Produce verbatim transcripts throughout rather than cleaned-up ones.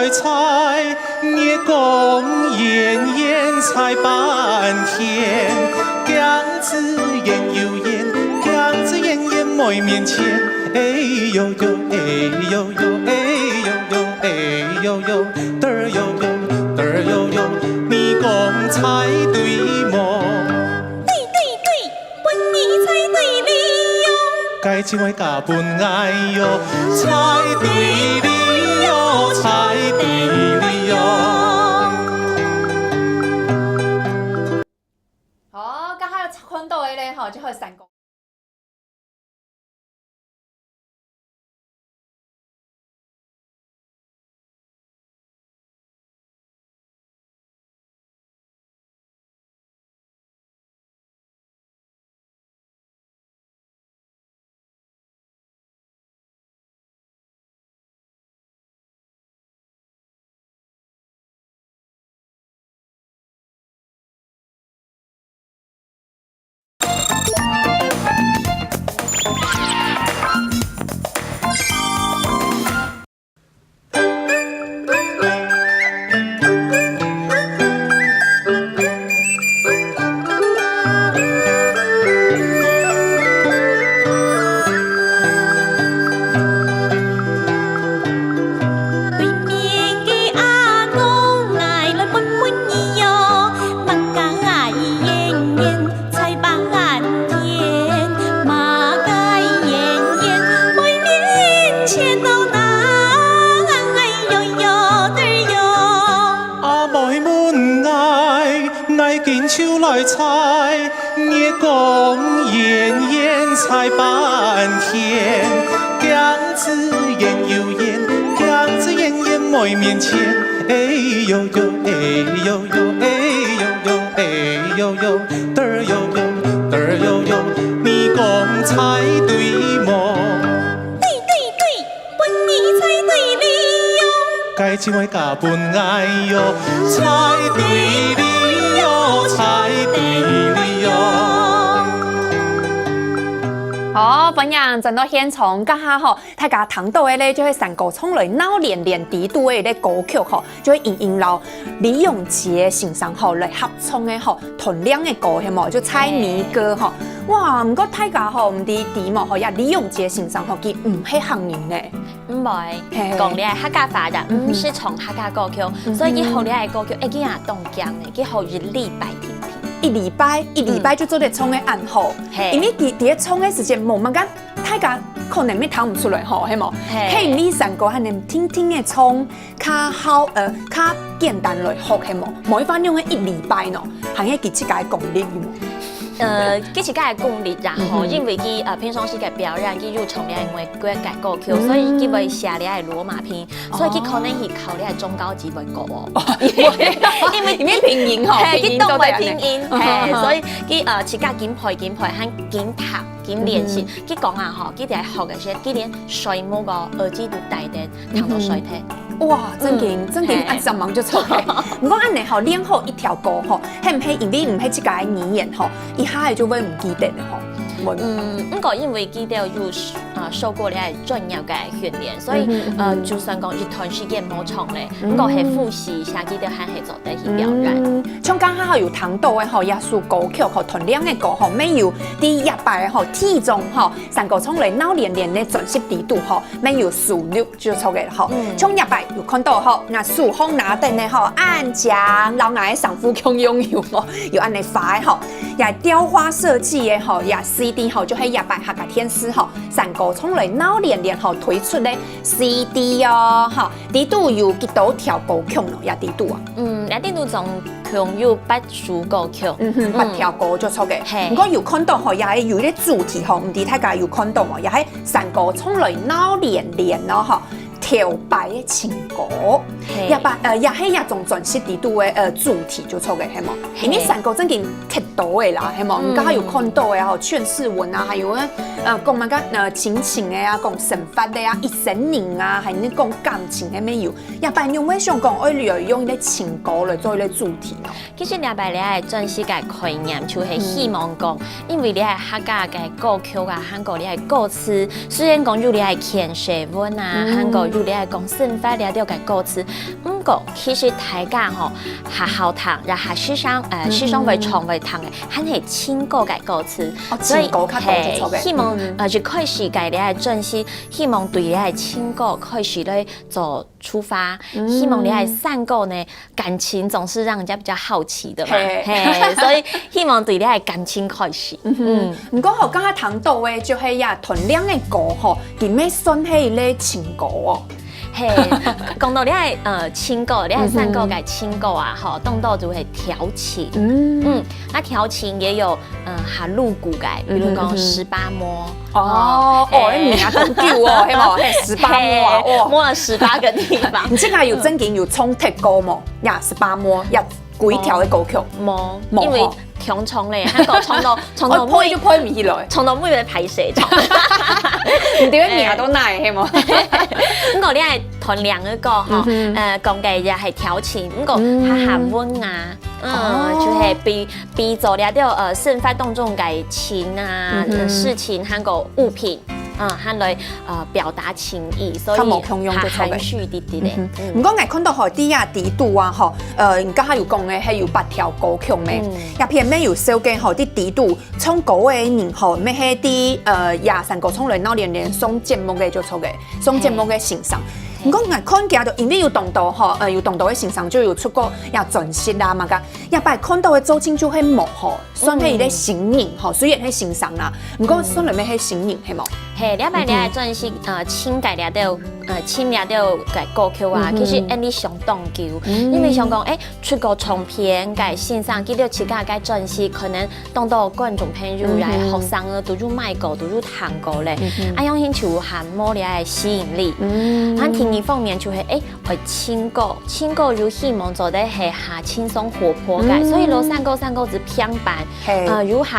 在，月光圓圓在半天，鏡子圓又圓，鏡子圓圓妹面前。哎呦呦，哎呦呦，哎呦呦，哎呦呦，嘚儿呦呦，嘚儿呦呦，你讲在对无？对对对，分你猜对了哟。该情话嫁分𠊎哟，猜对了哟，猜对了哟。好，刚刚有看到的嘞，吼，就会闪光。 对面个阿公，𠊎來問問你喲，麼个圓圓在半天，麼个圓圓妹面前哦，那哎喲喲嘚喲。阿妹問𠊎， 𠊎今就來猜，月光圓圓在半天，鏡子圓又圓，鏡子圓圓妹面前。哎呦呦，哎呦呦，哎呦呦，哎呦呦，嘚儿呦呦，嘚儿呦呦，你讲猜对无？对对对， 分你猜对了哟。该情话嫁分𠊎哟，猜对了哟，猜对了哟。好，歡迎轉到現場，這下吼，大家聽到个咧，就係山歌唱來鬧連連底肚个一個歌曲吼，就係盈盈摎李永杰先生吼來合唱个吼， 團練个歌係無？就猜謎歌吼。哇，毋過大家吼，毋知知無吼，這李永杰先生吼，佢毋係客人呢。毋會，嘿。講這客家話个，嗯哼。毋識唱客家歌曲，嗯哼。所以佢學這个歌曲，已經也當強呢，佢學一禮拜定定。一禮拜，一禮拜就做得唱个恁好。嗯。嘿。因為佢，佢在唱个時間無麼个，大家可能乜聽毋出來吼，係無？嘿。係因為山歌恁樣定定个唱， 較好，呃，較簡單來學係無？無一般用个一禮拜喏，還係佢自家个功力有無？呃，佢自家个功力啦吼，嗯哼。因為佢，呃，平常時个表演，佢有唱這个外國个歌曲，嗯。所以佢會寫這个羅馬拼音，哦。所以佢可能去考這个中高級會過哦。哦。因為，因為拼音吼，嘿，拼音佢懂个拼音，做得啊。嘿，嗯。所以佢，呃，自家緊背緊背，還緊讀。 緊練習。嗯哼。佢講啊吼，佢在學个時，佢連睡目个耳機都戴等，聽到睡忒。嗯哼。哇，正經，嗯。正經，嘿。恁煞猛就出來。毋過恁樣吼，練好一條歌吼，係毋係因為毋係自家个語言吼，一下仔就會毋記得了吼？會。嗯，毋過因為佢兜有，呃，受過了專業个訓練，所以，嗯哼，嗯哼。呃，就算講一段時間無唱咧，嗯。毋過係複習一下，佢兜還係做 得去表演。嗯，像剛剛有談到个吼，這首歌曲吼，團練个歌吼，乜有在這擺吼，第一張吼，山歌唱來鬧連連个專輯底肚吼，乜有收錄就著个吼。嗯。像這擺有看到吼，𠊎手項拿等个吼，恁靚，摎𠊎个衫褲共樣有無？有恁樣花个吼，這雕花設計个吼，這C D吼，就係這擺客家電視吼，山歌唱來鬧連連吼推出个 C D哦，吼，底肚有幾多條歌曲呢？這底肚啊？嗯，這底肚總共有八首歌曲。嗯哼，嗯。八條歌就著个。嘿。毋過有看到吼，也係有一個主題吼，毋知大家有看到無？也係山歌唱來鬧連連哦，吼，頭擺个情歌。嘿。也把，呃，也係這張專輯底肚个，呃，主題就著个，係無？嘿。因為山歌正經忒多个啦，係無？嗯。你剛剛有看到个吼，勸世文啊，還有，呃，講麼个，呃，親情个啊，講生 活个啊，一生人啊，還係講感情个乜有。這擺仰會想講愛用一個情歌來做一個主題呢？其實這擺這個專輯个概念就係希望講，嗯。因為這個客家个歌曲啊，還過這個歌詞，雖然講有這個牽舌文啊，嗯。還過有有這个講生活這兜个歌詞。毋過其實大家吼，較好聽，也較時常，呃，時常會唱會聽个，還係情歌个歌詞。哦，情歌較多就著个。希望，呃，一開始个這个專輯，希望對這个情歌開始來做出發，希望這个山歌呢，感情總是讓人家比較好奇的嘛，嘿，所以希望對這个感情開始。嗯，毋過吼，剛剛談到个就係這團令个歌吼，佢乜算係一類情歌哦。嘿，講到這个呃情歌，這个山歌个情歌啊，吼，當多就係調情。嗯，那調情也有呃較露骨个，比如講十八摸。哦，哦，名當久哦，係無？嘿，十八摸啊，哦，摸了十八个地方。你這个有正經有衝突過無？呀，十八摸，呀，幾條个歌曲？無，因為 強衝咧，還過衝到衝到配就配毋起來，衝到尾个歹勢，你點解你都耐係無？毋過你愛團令个歌吼，呃，講个也係調情，毋過佢還文啊，嗯，就係比比做了了呃生活當中个情啊、事情還過物品。 嗯，還來呃表達情意，所以較無共樣就著个。含蓄滴滴咧。毋過𠊎看到吼，底下底肚啊吼，呃，你剛剛有講个，還有八條歌曲咩？也偏偏有少个吼，底底肚唱歌个人吼，乜係底呃，也山歌唱來鬧連連上節目个就著个，上節目个先生。毋過𠊎看佢都因為有當多吼，呃，有當多个先生就有出過也專輯啦嘛个，也擺看到个周青就係無吼。 算係一個新人吼，雖然係先生啦，毋過算來乜係新人係無？嘿，這擺這個專輯呃，新个這兜呃，新這兜个歌曲啊，其實恁呢相當久，因為想講，誒，出過唱片个先生，佢兜自家个專輯，可能當多觀眾朋友也學生啊，都有買過，都有聽過咧，啊，樣形就還無這個吸引力。啊，第二方面就係，誒， 呃，新歌，新歌有希望做得係較輕鬆活潑个，所以老山歌、山歌仔偏板，呃，有較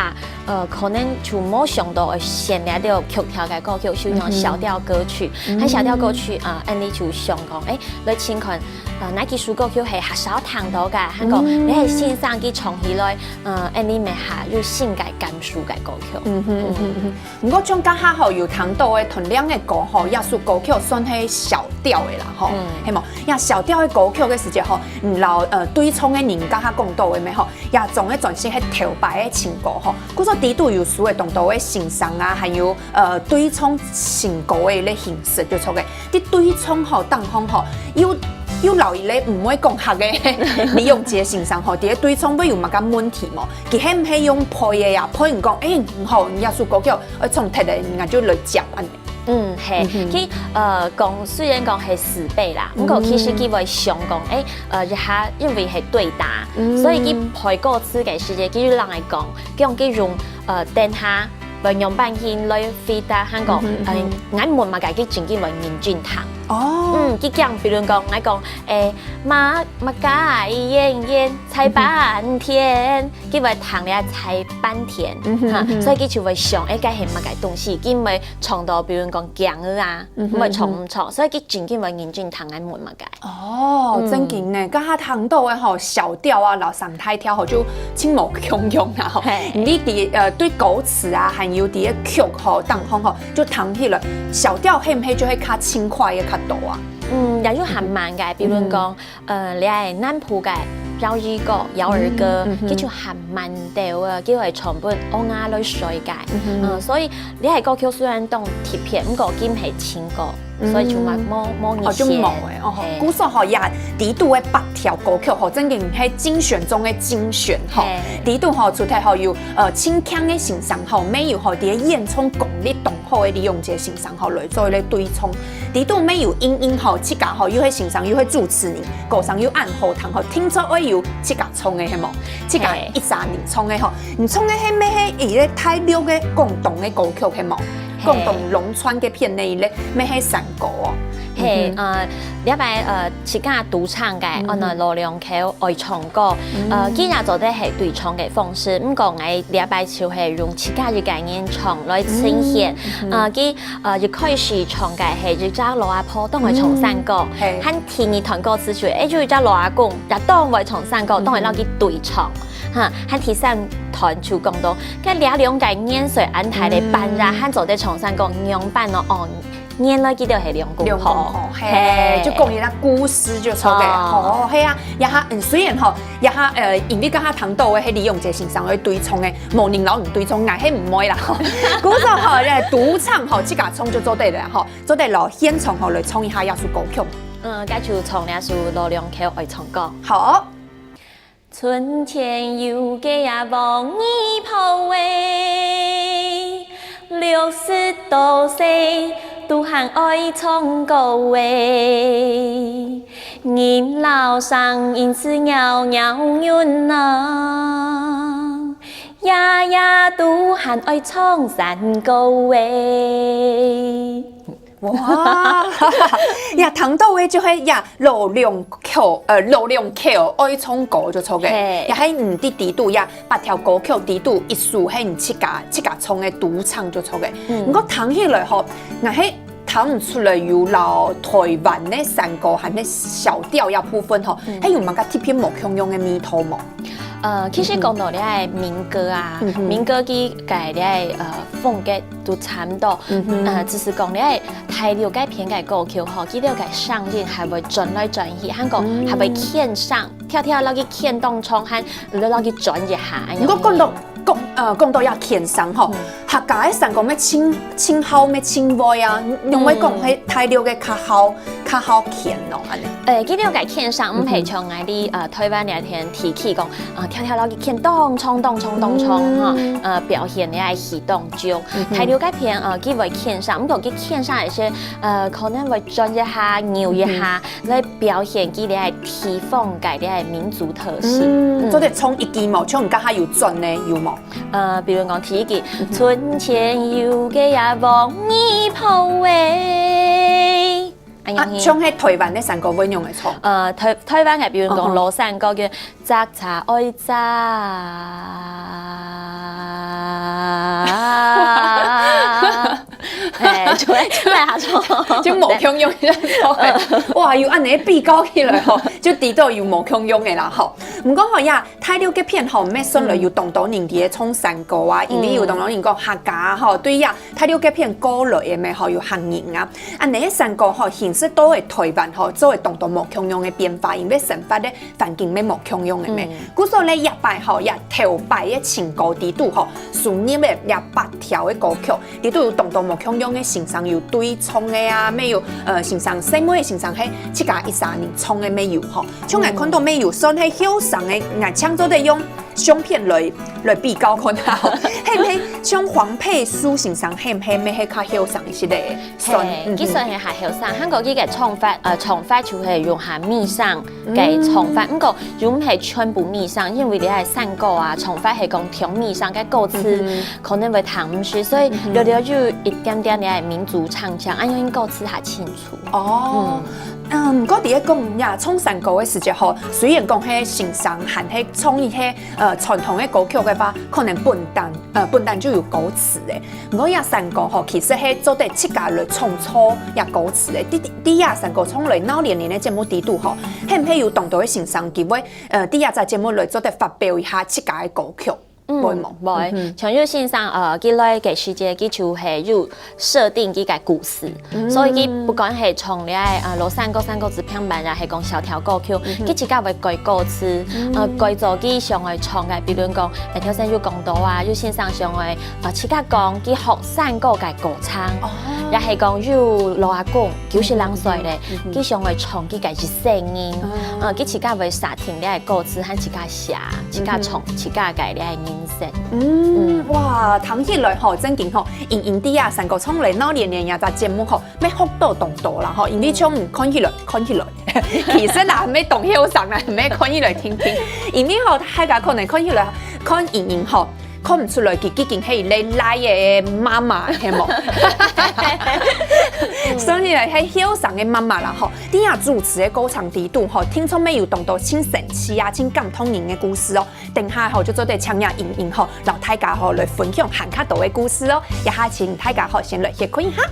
呃，可能就無想到會選這兜曲調个歌曲，就像小調歌曲，還小調歌曲啊，恁呢就想講，誒，來聽看，呃，哪幾首歌曲係較少聽到个，還講，你係先生佢唱起來，呃，恁呢乜較有新个感受个歌曲。嗯哼，嗯哼。 毋過像這下吼有聽到个團令个歌吼，這首歌曲算係小調个啦吼，係無？這小調个歌曲个時節吼，你摎呃對唱个人這下講到个咩吼，這張个專輯係頭擺个情歌吼，故所底肚有收个當多个先生啊，還有呃對唱新歌个一個形式就著个。 在對唱吼當中吼，又又摎一個毋會講客个李永杰先生吼，在對唱會有麼个問題無？佢係毋係用配个啊？配你講，誒，毋好，你這首歌曲愛唱忒个，人家就來接恁呢。嗯，係，佢呃講，雖然講係師伯啦，毋過其實佢會想講，誒，呃，一下因為係對答，所以佢配歌詞个時節，佢就人來講，講佢用呃等下 會仰般形來回答，還講，嗯，𠊎問麼个佢正經會認真聽。哦，嗯，佢講，比如講，𠊎講，誒，麼麼个圓圓猜半天，佢會聽了猜半天，哈，所以佢就會想，誒，該係麼个東西，佢毋會唱到，比如講，驚啊，毋會唱毋唱，所以佢正經會認真聽𠊎問麼个。 哦，正經呢，這下聽到个吼，小調啊，摎三大調吼，就盡無共樣啊吼。你對呃對歌詞啊，還有對个曲吼當中吼，就聽起來小調係毋係就係較輕快个較多啊？嗯，也有較慢个，比如講，呃，你愛南部个標意歌、搖兒歌，佢就較慢調个，佢會全部往下來睡个。嗯，所以你个歌曲雖然當特別，毋過佢毋係情歌。 所以就無無無意思。哦，就無誒，哦，故所吼，也底肚个八條歌曲吼，正經係精選中个精選吼。底肚吼，除忒吼有呃，盡慶个先生吼，乜有吼，在演唱功力當好个李永杰先生吼，來做一個對唱。底肚乜有英英吼，自家吼又係先生又係主持人，歌聲又恁好聽吼，聽說愛有自家唱个係無？自家一儕人唱个吼，你唱个係乜係一個大陸个廣東个歌曲係無？ 廣東農村个片个一個，乜係山歌哦。嘿，呃，這擺呃，自家獨唱个，安到老兩口愛唱歌，呃，佢也做得係對唱个方式，毋過𠊎這擺就係用自家一個人唱來呈現。呃，佢呃一開始唱个係一隻老阿婆當會唱山歌，還第二段歌詞就係，誒，就一隻老阿公也當會唱山歌，當會摎佢對唱。 哈，還第三段就講到，該這兩個年歲恁大个伴仔，還做得唱山歌仰般哦，哦，原來佢兜係兩公婆。兩公婆，嘿，嘿。就講一下故事就著个。哦。哦，係啊，這下，嗯，雖然吼，這下，呃，因為剛剛談到个係李永杰先生个對唱个，無人摎你對唱，𠊎係毋會啦，吼。故所吼，這獨唱吼，自家唱就做得了，吼，做得了，現場吼來唱一下這首歌曲。嗯，該就唱這首《老兩口愛唱歌》。好。 春天有个啊黃姨婆喂，六十多歲都還愛唱歌喂，人老聲音是鳥鳥軟啊，夜夜都還愛唱山歌喂。 哇，呀，聽到个就係呀，老兩口，呃，老兩口愛唱歌就著个，嘿。也係你在裡肚呀，八條歌曲裡肚一首係你自家，自家唱个獨唱就著个。嗯。毋過聽起來吼，𠊎係聽毋出來有摎台灣个山歌還係小調這部分吼，嗯。還有麼个特別無共樣个味道無？ 呃，其實講到這个民歌啊，嗯哼。民歌佢个這个，呃，風格都差毋多。嗯哼。呃，只是講這个大陸該片个歌曲吼，佢兜个聲音還會轉來轉去，還講還會牽聲，跳跳落去牽當長，還落去轉一下，恁樣。毋過講到，講，呃，講到這牽聲吼，嗯。客家个山歌乜盡，盡好乜盡會啊，因為講係大陸个較好，較好牽咯，恁樣。 呃，佢兜个牽聲，毋係像𠊎俚，呃，台灣這片地區講，啊，跳跳落去牽當長、當長、當長，哈，呃，表現个係當久。大陸該片，呃，佢會牽聲，毋過佢牽聲个時，呃，可能會轉一下、扭一下，來表現佢个地方个个民族特色。嗯，做得唱一句無？像你頭下有轉个，有無？呃，比如講第一句，春天有个呀黃姨婆喂。 啊，恁樣呢。像係台灣个山歌會仰仔唱？呃，台，台灣个，比如講，哦吼。老山歌个摘茶愛摘。哎，就會，就會下唱。就無共樣个唱。哇，有恁樣比較起來吼，就知道有無共樣个啦吼。毋過吼呀，大陸該片吼，毋係算來有當多人在該唱山歌啊，因為有當多人講客家吼，對呀，大陸該片過來个咩吼，有客人啊。 恁樣个山歌吼，形式到个台灣吼，做个當多無共樣个變化，因為生活个環境乜無共樣个咩。嗯。故所咧，這擺吼，這頭擺个情歌裡肚吼，收入个這八條个歌曲，裡肚有當多無共樣个先生有對唱个啊，乜有，呃，先生細妹个先生係自家一儕人唱个乜有吼。像𠊎看到乜有算係後生个，𠊎正做得用 相片來，來比較看下吼，係毋係像黃珮舒先生，係毋係乜係較後生一息个？算，嘿，嗯哼。佢算係較後生，還過佢个唱法，呃，唱法就係用較美聲个唱法，嗯。毋過又毋係全部美聲，因為你愛山歌啊，唱法係講聽美聲个歌詞，嗯哼。可能會聽毋識，所以嗯哼。略略有一點點个民族唱腔，恁樣歌詞較清楚。 哦，嗯。嗯，毋過在該講呀，唱山歌个時節吼，雖然講係先生還係唱一些，呃，傳統个歌曲个話，可能本旦，呃，本旦就有歌詞个。毋過這山歌吼，其實係做得自家來創作這歌詞个。在，在這山歌唱來鬧連連个節目裡肚吼，係毋係有當多个先生佢會，呃，在這隻節目來做得發表一下自家个歌曲？ 嗯，會無？會。嗯哼。像有先生，呃，佢來个時節，佢就係有設定佢个故事，嗯。所以佢不管係唱這个，呃，老山歌、山歌子平板，也係講小調歌曲，嗯哼。佢自家會改歌詞，嗯。呃，改做佢想愛唱个，比如講，呃，頭先有講到啊，有先生想愛，呃，自家講佢學山歌个過程，哦。也係講有老阿公九十零歲咧，嗯哼。佢想愛唱佢个一生人，嗯。呃，佢自家會設定這个歌詞，還自家寫。 自家唱，嗯哼。自家个這个人生。嗯，嗯。哇，聽起來吼，正經吼，瑩瑩在這山歌唱來鬧連連這隻節目吼，乜學到當多啦吼，因為像你看起來，看起來，其實啦，乜當後生啦，乜看起來定定，因為吼，大家可能看起來，看瑩瑩吼，看毋出來佢究竟係一個倈仔个媽媽，係無？算起來係後生个媽媽啦吼，在這主持个過程裡肚吼，聽說乜有當多盡神奇啊、盡感動人个故事哦。 等下吼，就做得請這瑩瑩吼，摎大家吼來分享還較多个故事哦。這下請大家吼先來歇睏一下。